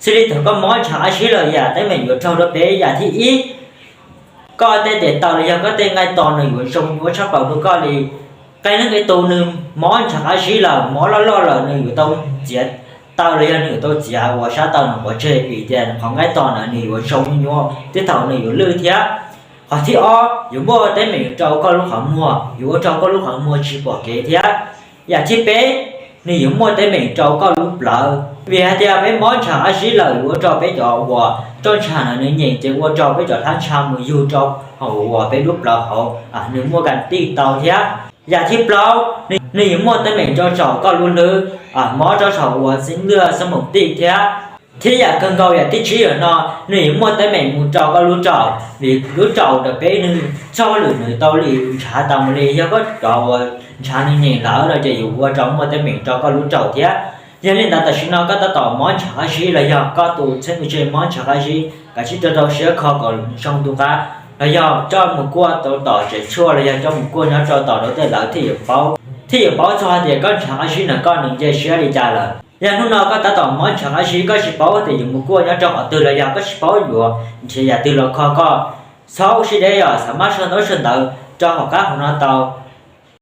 Xws li thaum koj mob ntshav qab zib lawm yam teeb meem yuav raug rau peb yam thib ib, koj tej tes taw los yog koj tej nqaij tos nws yuav zoo nyuaj tshaj plaws rau koj li. Qee leej qee tus nws mob ntshav qab zib lawm, mob loj loj lawm nws yuav tau txiav taw los yog nws yuav tau txiav uas sab taw no pov tseg vim tias qhov nqaij tos na nws yuav zoo nyuaj nyuaj tej thaum nws yuav lwj thiab. Qhov thib ob yuav muaj teeb meem rau koj lub qhov muag, yuav ua rau koj lub qhov muag tsis pom kev thiab. Yam thib peb, nws yuav muaj teeb meem rau koj lub plawv. Vim hais tias peb mob ntshav qab zib lawm yuav ua rau peb cov uas roj ntsha no nws nyeem ces ua rau peb cov hlab ntsha mus yug rau hauv uas peb lub plawv hauv, nws muaj kas tij tau thiab. Yam thib plaub, nws yuav muaj teeb meem rau saum koj lub hlwb, mob rau saum uas xib lwj xab moom tij thiab. Thiab yam kawg nkaus yam thib tsib yam no, nws yuav muaj teeb meem mus rau koj lub raum, vim lub raum ntawm peb nws txoj lwm nws tau li ntshav tas mus li, yog koj cov uas ntshav nws nyeem lawm no ces yuav ua rau muaj teeb meem rau koj lub raum thiab. Yog li ntawd tam sim no koj tab tom mob ntshav qab zib los yog koj tus txheeb tus ze mob ntshav qab zib, kav tsij rau rau siab kho kom zoo tu qab, los yog coj mus kuaj rau tom tsev tshuaj los yog coj mus kuaj nyob rau tom rau tej lawv thiaj yuav paub, thiaj yuav paub txog hais tias koj ntshav qab zib no koj nws nce siab li cas lawm. Yog hnub no koj tab tom mob ntshav qab zib koj tsis paub tias yuav mus kuaj nyob rau qhov twg los yog koj tsis paub yuav nrhiav yam twg los kho koj, txhob ua siab deb yom, xav maj sau ntaub sau ntawv rau hauv qab hauv no tau.